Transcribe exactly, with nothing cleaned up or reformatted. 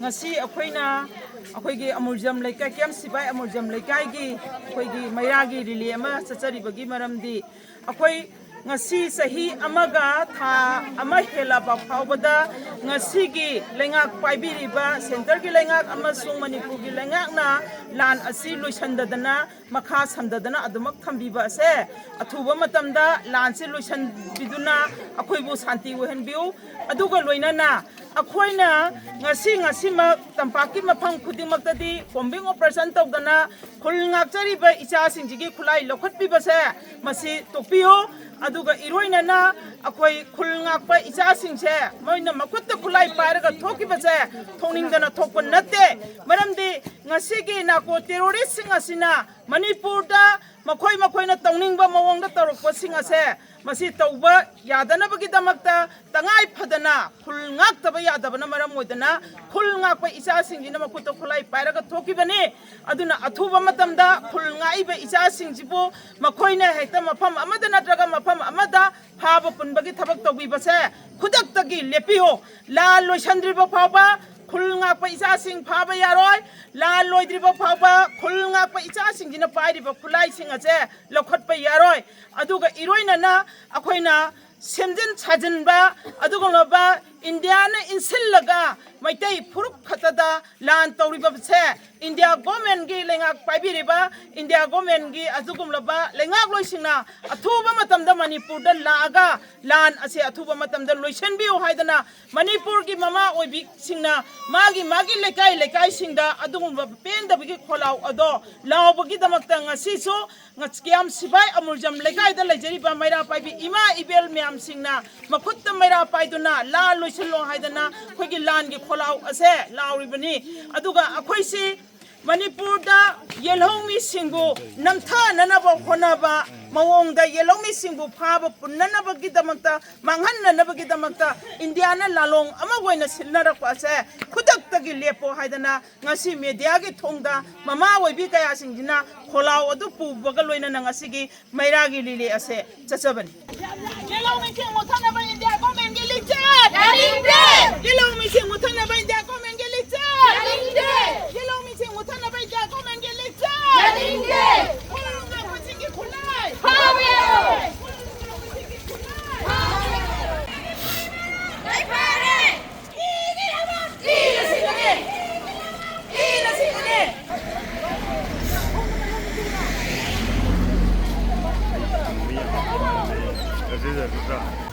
ꯉꯁꯤ ꯑꯩꯈꯣꯏꯅ ꯑꯩꯈꯣꯏꯒꯤ ꯑꯃꯨꯔꯖꯝ ꯂꯩꯀꯥꯏ, ꯀꯦ ꯑꯦꯝ ꯁꯤꯕꯥꯏ ꯑꯃꯨꯔꯖꯝ ꯂꯩꯀꯥꯏꯒꯤ ꯑꯩꯈꯣꯏꯒꯤ ꯃꯩꯔꯥꯒꯤ ꯔꯤꯂꯦ ꯑꯃ ꯆꯠꯆꯔꯤꯕꯒꯤ ꯃꯔꯝꯗꯤ, ꯑꯩꯈꯣꯏ ꯉꯁꯤ ꯆꯍꯤ ꯑꯃꯒ ꯊꯥ ꯑꯃ ꯍꯦꯜꯂꯕ ꯐꯥꯎꯕꯗ ꯉꯁꯤꯒꯤ ꯂꯩꯉꯥꯛ ꯄꯥꯏꯕꯤꯔꯤꯕ ꯁꯦꯟꯇꯔꯒꯤ ꯂꯩꯉꯥꯛ ꯑꯃꯁꯨꯡ ꯃꯅꯤꯄꯨꯔꯒꯤ ꯂꯩꯉꯥꯛꯅ ꯂꯥꯟ ꯑꯁꯤ ꯂꯣꯏꯁꯤꯟꯗꯗꯅ ꯃꯈꯥ ꯁꯝꯊꯗꯅ ꯑꯗꯨꯃꯛ ꯊꯝꯕꯤꯕ ꯑꯁꯦ, ꯑꯊꯨꯕ ꯃꯇꯝꯗ ꯂꯥꯟꯁꯤ ꯂꯣꯏꯁꯤꯟꯕꯤꯗꯨꯅ ꯑꯩꯈꯣꯏꯕꯨ ꯁꯥꯟꯇꯤ ꯑꯣꯏꯍꯟꯕꯤꯌꯨ꯫ ꯑꯗꯨꯒ ꯂꯣꯏꯅꯅ ꯑꯩꯈꯣꯏꯅ ꯉꯁꯤ, ꯉꯁꯤꯃꯛ ꯇꯝꯄꯥꯛꯀꯤ ꯃꯐꯝ ꯈꯨꯗꯤꯡꯃꯛꯇꯗꯤ combing operation ꯇꯧꯗꯅ ꯈꯨꯜ ꯉꯥꯛꯆꯔꯤꯕ ꯏꯆꯥꯁꯤꯡꯁꯤꯒꯤ ꯈꯨꯠꯂꯥꯏ ꯂꯧꯈꯠꯄꯤꯕꯁꯦ ꯃꯁꯤ ꯇꯣꯛꯄꯤꯌꯨ꯫ ꯑꯗꯨꯒ ꯏꯔꯣꯏꯅꯅ ꯑꯩꯈꯣꯏ ꯈꯨꯜ ꯉꯥꯛꯄ ꯏꯆꯥꯁꯤꯡꯁꯦ ꯃꯣꯏꯅ ꯃꯈꯨꯠꯇ ꯈꯨꯠꯂꯥꯏ ꯄꯥꯏꯔꯒ ꯊꯣꯛꯈꯤꯕꯁꯦ ꯊꯣꯛꯅꯤꯡꯗꯅ ꯊꯣꯛꯄ ꯅꯠꯇꯦ꯫ ꯃꯔꯝꯗꯤ ꯉꯁꯤꯒꯤ narco terroristꯁꯤꯡ ꯑꯁꯤꯅ ꯃꯅꯤꯄꯨꯔꯗ ꯃꯈꯣꯏ ꯃꯈꯣꯏꯅ ꯇꯧꯅꯤꯡꯕ ꯃꯑꯣꯡꯗ ꯇꯧꯔꯛꯄꯁꯤꯡ ꯑꯁꯦ ꯃꯁꯤ ꯇꯧꯕ ꯌꯥꯗꯅꯕꯒꯤꯗꯃꯛꯇ ꯇꯉꯥꯏ ꯐꯗꯅ ꯈꯨꯜ ꯉꯥꯛꯇꯕ ꯌꯥꯗꯕꯅ ꯃꯔꯝ ꯑꯣꯏꯗꯅ ꯈꯨꯜ ꯉꯥꯛꯄ ꯏꯆꯥꯁꯤꯡꯁꯤꯅ ꯃꯈꯨꯠꯇ ꯈꯨꯠꯂꯥꯏ ꯄꯥꯏꯔꯒ ꯊꯣꯛꯈꯤꯕꯅꯤ꯫ ꯑꯗꯨꯅ ꯑꯊꯨꯕ ꯃꯇꯝꯗ ꯈꯨꯜ ꯉꯥꯛꯏꯕ ꯏꯆꯥꯁꯤꯡꯁꯤꯕꯨ ꯃꯈꯣꯏꯅ ꯍꯦꯛꯇ ꯃꯐꯝ ꯑꯃꯗ ꯅꯠꯇ꯭ꯔꯒ ꯃꯐꯝ ꯑꯃꯗ ꯐꯥꯕ ꯄꯨꯟꯕꯒꯤ ꯊꯕꯛ ꯇꯧꯕꯤꯕꯁꯦ ꯈꯨꯗꯛꯇꯒꯤ ꯂꯦꯞꯄꯤꯌꯨ꯫ ꯂꯥꯟ ꯂꯣꯏꯁꯤꯟꯗ꯭ꯔꯤꯕ ꯐꯥꯎꯕ ꯈꯨꯜ ꯉꯥꯛꯄ ꯏꯆꯥꯁꯤꯡ ꯐꯥꯕ ꯌꯥꯔꯣꯏ꯫ ꯂꯥꯟ ꯂꯣꯏꯗ꯭ꯔꯤꯕ ꯐꯥꯎꯕ ꯈꯨꯜ ꯉꯥꯛꯄ ꯏꯆꯥꯁꯤꯡꯁꯤꯅ ꯄꯥꯏꯔꯤꯕ ꯈꯨꯠꯂꯥꯏꯁꯤꯡ ꯑꯁꯦ ꯂꯧꯈꯠꯄ ꯌꯥꯔꯣꯏ꯫ ꯑꯗꯨꯒ ꯏꯔꯣꯏꯅꯅ ꯑꯩꯈꯣꯏꯅ ꯁꯦꯝꯖꯤꯟ ꯁꯥꯖꯤꯟꯕ ꯑꯗꯨꯒꯨꯝꯂꯕ ꯏꯟꯗꯤꯌꯥꯅ ꯏꯟꯁꯤꯜꯂꯒ ꯃꯩꯇꯩ ꯐꯨꯔꯨꯞ ꯈꯛꯇꯗ ꯂꯥꯟ ꯇꯧꯔꯤꯕꯁꯦ ꯏꯟꯗꯤꯌꯥ governmentꯀꯤ ꯂꯩꯉꯥꯛ ꯄꯥꯏꯕꯤꯔꯤꯕ ꯏꯟꯗꯤꯌꯥ governmentꯀꯤ ꯑꯗꯨꯒꯨꯝꯂꯕ ꯂꯩꯉꯥꯛꯂꯣꯏꯁꯤꯡꯅ ꯑꯊꯨꯕ ꯃꯇꯝꯗ ꯃꯅꯤꯄꯨꯔꯗ ꯂꯥꯛꯑꯒ ꯂꯥꯟ ꯑꯁꯦ ꯑꯊꯨꯕ ꯃꯇꯝꯗ ꯂꯣꯏꯁꯤꯟꯕꯤꯌꯨ ꯍꯥꯏꯗꯅ ꯃꯅꯤꯄꯨꯔꯒꯤ ꯃꯃꯥ ꯑꯣꯏꯕꯤꯁꯤꯡꯅ ꯃꯥꯒꯤ ꯃꯥꯒꯤ ꯂꯩꯀꯥꯏ ꯂꯩꯀꯥꯏꯁꯤꯡꯗ ꯑꯗꯨꯒꯨꯝꯕ ꯄꯦꯟꯗꯕꯒꯤ ꯈꯣꯜꯂꯥꯎ ꯑꯗꯣ ꯂꯥꯎꯕꯒꯤꯗꯃꯛꯇ ꯉꯁꯤꯁꯨ ꯉꯁ-, ꯀꯤꯌꯥꯝ ꯁꯤꯕꯥꯏ ꯑꯃꯨꯔꯖꯝ ꯂꯩꯀꯥꯏꯗ ꯂꯩꯖꯔꯤꯕ ꯃꯩꯔꯥ ꯄꯥꯏꯕꯤ ꯏꯃꯥ ꯏꯕꯦꯜ ꯃꯌꯥꯝꯁꯤꯡꯅ ꯃꯈꯨꯠꯇ ꯃꯩꯔꯥ ꯄꯥꯏꯗꯨꯅ ꯂꯥꯟ ꯂꯣꯏꯁꯤꯜꯂꯣ ꯍꯥꯏꯗꯅ ꯑꯩꯈꯣꯏꯒꯤ ꯂꯥꯟꯒꯤ ꯈꯣꯜꯂꯥꯎ ꯑꯁꯦ ꯂꯥꯎꯔꯤꯕꯅꯤ꯫ ꯑꯗꯨꯒ ꯑꯩꯈꯣꯏꯁꯤ ꯃꯅꯤꯄꯨꯔꯗ ꯌꯦꯜꯍꯧꯃꯤꯁꯤꯡꯕꯨ ꯅꯝꯊꯅꯅꯕ ꯍꯣꯠꯅꯕ ꯃꯑꯣꯡꯗ ꯌꯦꯜꯍꯧꯃꯤꯁꯤꯡꯕꯨ ꯐꯥꯕ ꯄꯨꯟꯅꯅꯕꯒꯤꯗꯃꯛꯇ, ꯃꯥꯡꯍꯟꯅꯅꯕꯒꯤꯗꯃꯛꯇ ꯏꯟꯗꯤꯌꯥꯅ ꯂꯥꯂꯣꯡ ꯑꯃ ꯑꯣꯏꯅ ꯁꯤꯟꯅꯔꯛꯄ ꯑꯁꯦ ꯈꯨꯗꯛꯇꯒꯤ ꯂꯦꯞꯄꯣ ꯍꯥꯏꯗꯅ ꯉꯁꯤ mediaꯒꯤ ꯊꯣꯡꯗ ꯃꯃꯥ ꯑꯣꯏꯕꯤ ꯀꯌꯥꯁꯤꯡꯁꯤꯅ ꯈꯣꯜꯂꯥꯎ ꯑꯗꯨ ꯄꯨꯕꯒ ꯂꯣꯏꯅꯅ ꯉꯁꯤꯒꯤ ꯃꯩꯔꯥꯒꯤ ꯔꯤꯂꯦ ꯑꯁꯦ ꯆꯠꯆꯕꯅꯤ꯫ ꯌꯦꯜꯍꯧꯃꯤꯁꯤꯡ ꯃꯨꯊꯠꯅꯕ ꯏꯟꯗꯤꯌꯥ governmentꯀꯤ ꯂꯤꯆꯠ! ꯌꯥꯅꯤꯡꯗꯦ! ꯌꯦꯜꯍꯧꯃꯤꯁꯤꯡ ꯃꯨꯊꯠꯅꯕ ꯏꯟꯗꯤꯌꯥ governmentꯀꯤ ꯂꯤꯆꯠ! ꯅꯠꯇ꯭ꯔꯥ?